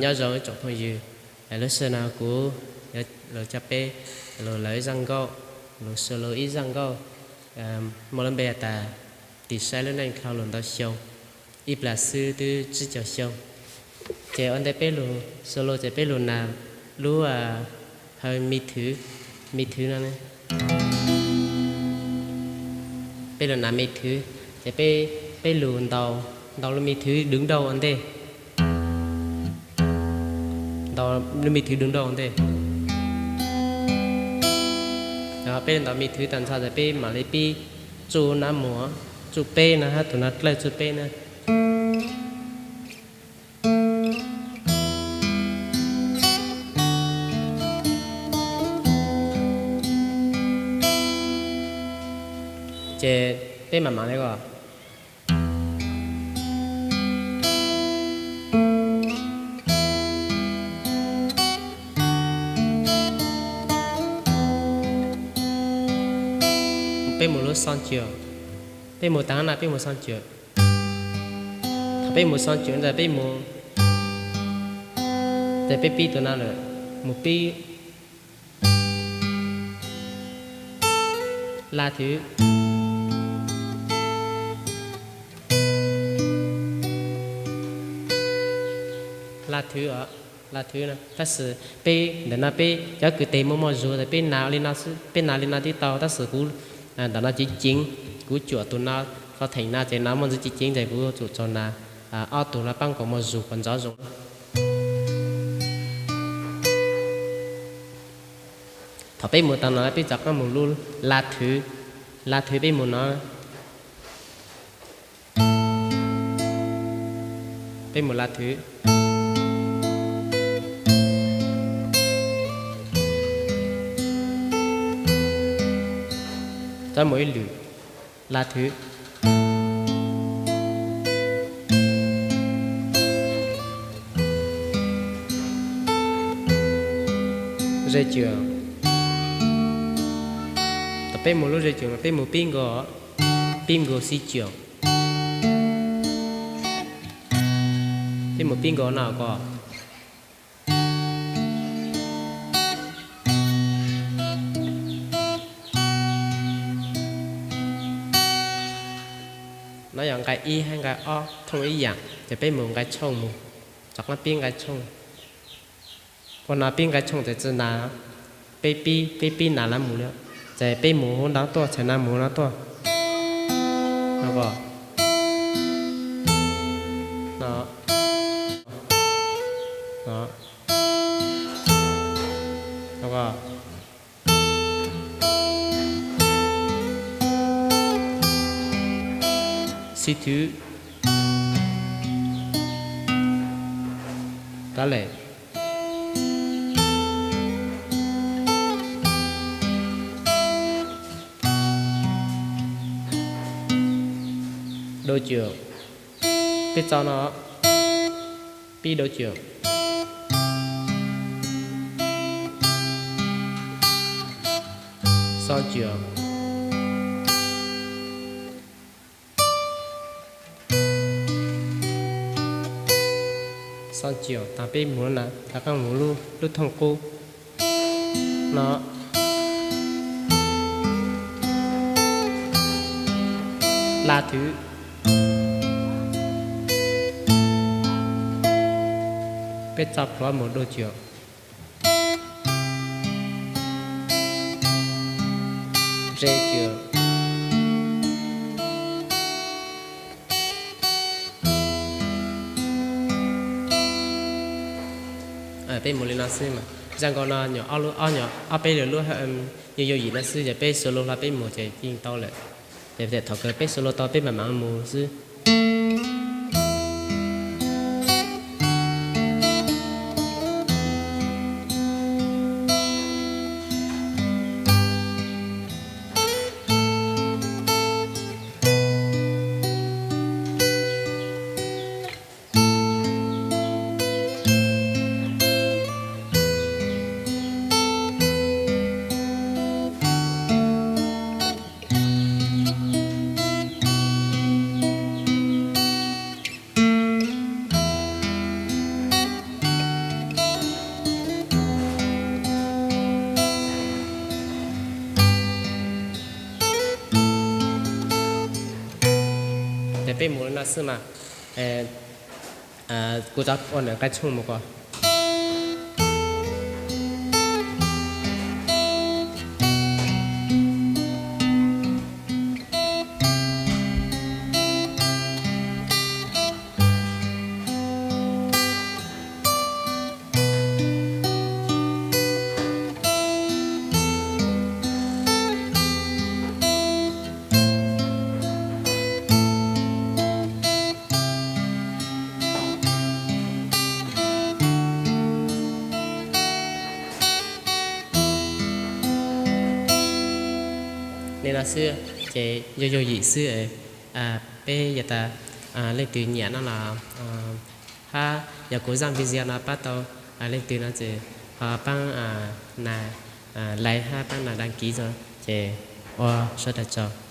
Nyob zoo ib tsoom phooj ywg, lub sij hawm no kuv yuav los coj peb los lawv ib zaj nkauj, los solo ib zaj nkauj muaj lub npe has tas Tis saib lub neej dhau los ntau xyoo, ib plag xwb twb tsib caug xyoo. Ces ua ntej peb lug solo ces peb lug nas lub hawv mi thwv, mi thwv no. Peb lug nas mi thwv, ces peb, peb lug ntaus, ntaus lub mi thwv dwv nrauj ua ntej. Ntaus lub mi thwv dwv nrauj ua ntej. Peb lug ntaus mi thwv tag nrho ces peb mam li pib tsuj nab mus, tsuj peb no hab, tus nab dlawb tsuj peb na. Ces peb mam mam li os. Peb mus lub xoo cuam, peb mus tag na peb mus xoo cuam. Thaum peb mus xoo cuam ntawd peb mus, ces peb pib tus na lawm, mus pib la thwv, la thwv, la thwv no. Tab sis peb ntawm no peb cov kwv teg muaj muaj zug tas peb nas li no xwb, peb nas li no tib tau, tab sis kuv ntawm no ceev ceev, kuv cuam tus no, qhov theem no ces no muaj ntsis ceev ceev ces kuv tsum tau nas ob tug no pab nkaus muaj zug kom ntxov zoo. Thaum peb mus tau no peb rov qab mus lub la thwv, la thwv peb mus no, peb mus la thwv, rov mus ib lwm, la thwv, ze cuam. Thaum peb mus lub ze cuam no peb mus pib nkaus, pib nkaus xi cuam. Peb mus pib nkaus no ko. No yog nqai ib hab nqai ob thooj ib yam, ces peb mus nqai tshooj mus, rov qab pib nqai tshooj. Ua no pib nqai tshooj ces tsi nas, peb pib, peb pib nas lawv mus li, ces peb mus hauv no tuaj, txhais no mus hauv no tuaj. Xib thwv, tab lem, dau cuam, peb txo no, pib dau cuam, xo cuam, xo cuam tas peb mus no, rov qab mus lub thooj qub no, la thwv, peb txo plhuav mus dau cuam, ze cuam. Peb mus li no xwb mas zaj nkauj no nyuam ob lub, ob nyuam ob peb lwm lub yooj yooj yim no xwb, ces peb solo hlo peb mus ces yeej tau lawm. Ces thaum kawg peb solo tau peb mam mam mus xwb. Peb mus li no xwb mas, kuv rov ua nqaj tshooj mus ko. Li no xwb ces yooj yooj yim xwb. Peb yog tas leej twg nyiam no los hab yog kuv zaj video no pab tau leej twg no ces ho paab nas like hab paab nas đăng ký ces ua sawv daws tsaug.